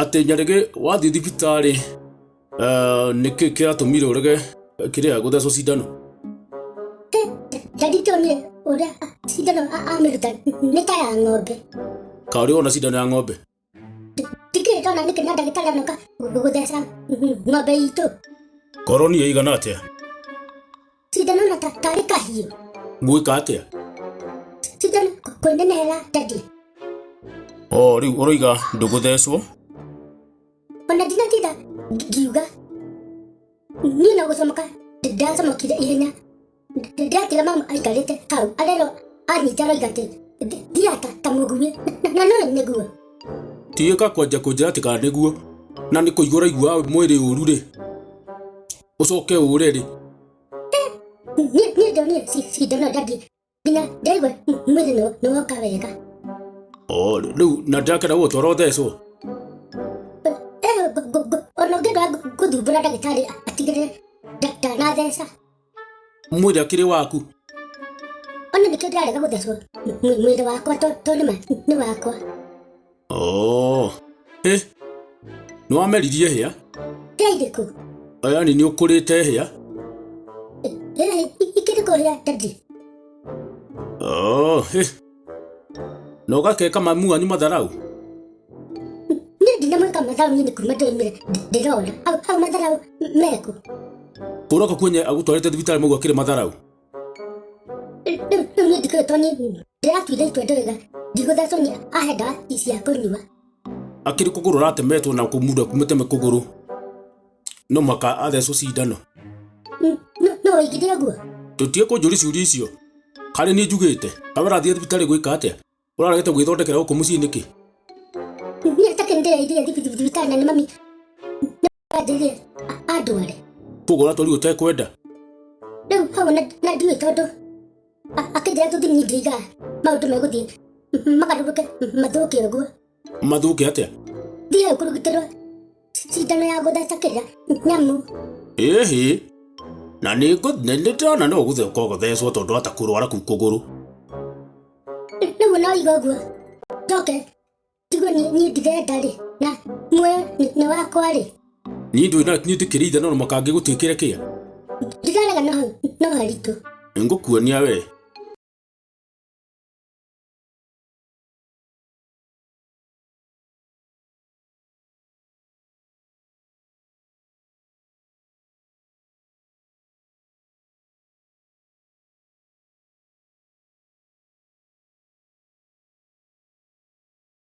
Atĩ Nyarĩgĩ wathiĩ thibitarĩ nĩkĩ kĩratũmire ũrege kĩrĩa gũthecwo cindano? Daddy ndonire ũrĩa cindano amĩruta nĩ ta ya ng'ombe. Ka ũrĩ wona cindano ya ng'ombe? Ndikĩrĩ ndona nĩkĩ na ndagĩtarĩ anoka gũtheca ng'ombe itũ. Korwo niĩ ĩigana atĩa? Cindano na tarĩ kahiũ. Gwĩka atĩa? Cindano kwĩnenehera daddy. O rĩu ũroiga ndũgũthecwo? Ona ndinatinda ngiuga niĩ no gũcomoka ndacomokire ihenya. Ndĩratiga mama aikarĩte hau arerwo anyita aroiga atĩ thiaga ta mũguĩ na no nĩguo. Tiĩka kwanja kũnjĩra atĩ kana nĩguo na nĩ kũigua ũraigua mwĩrĩ ũru rĩ ũcoke ũre rĩ. Niĩ ndonire cindano daddy nginya ndaigua mwĩrĩ nĩ woka wega. O rĩu na ndĩrakĩenda gũgũtwara ũthecwo. Ona ũngĩenda gũthumbũra ndagĩtarĩ atigĩrĩre ndanatheca. Mwĩrĩ akĩrĩ waku. Ona nĩkĩo ndĩrarega gũthecwo mwĩrĩ wakwa to nĩma nĩ wakwa. Oh. Ĩ nĩ wameririe hĩa? Hĩa irĩkũ? Yani nĩ ũkũrĩte hĩa? Ikĩrĩ kũ hĩa daddy? Oh, ĩ na ũgakeka mamu wanyu matharau? Niĩ ndinamwĩka matharau niĩ nĩ kuma ndoimire ndĩrona hau matharau mekũ. Kũroka kwenye agũtwarĩte thibitarĩ mauga kĩrĩ matharau? Rĩu niĩ ndikĩũĩ tondũ niĩ ndĩratuire itua ndoiga ndigũthecwo niĩ ahe ndawa cia kũnyua. Akĩrĩ kũgũrũ ũratemetwo na mũndũ akumĩteme kũgũrũ no mũhaka athecwo cindano. No woigire ũguo? Tũtige kũnjũria ciũria icio. Karĩ niĩ njugĩte? Kaĩ ũrathiĩ thibitarĩ gwĩka atĩa? Ũraregete gwĩthondekera gũkũ mũciĩ nĩkĩ? Niĩ takĩ ndĩraithire thibitarĩ na nĩ mami anjĩrire andware. Koguo ũratwarirwo ũtekwenda? Rĩu hau na ndiũĩ tondũ akĩnjĩra tũthiĩ niĩ ndioigaga maũndũ megũthiĩ magarũrũke mathũke ũguo. Mathũke atĩa? Thiĩ hau kũrugitĩrwo cindano ya gũtheca kĩrĩa nyamũ. Ĩhĩ na nĩ ndĩrona no ũgũtheka ũgũthecwo tondũ ata kũrwara kũu kũgũrũ. Rĩu no iga ũguo njoke njigue niĩ ndirenda rĩ na muoyo nĩ wakwa rĩ. Niĩ ndũĩ na niĩ ndikĩrĩ ithe no mũhaka ngĩgũtuĩkĩre kĩa. Ndirarega no no haritũ. Nĩngũkuonia we.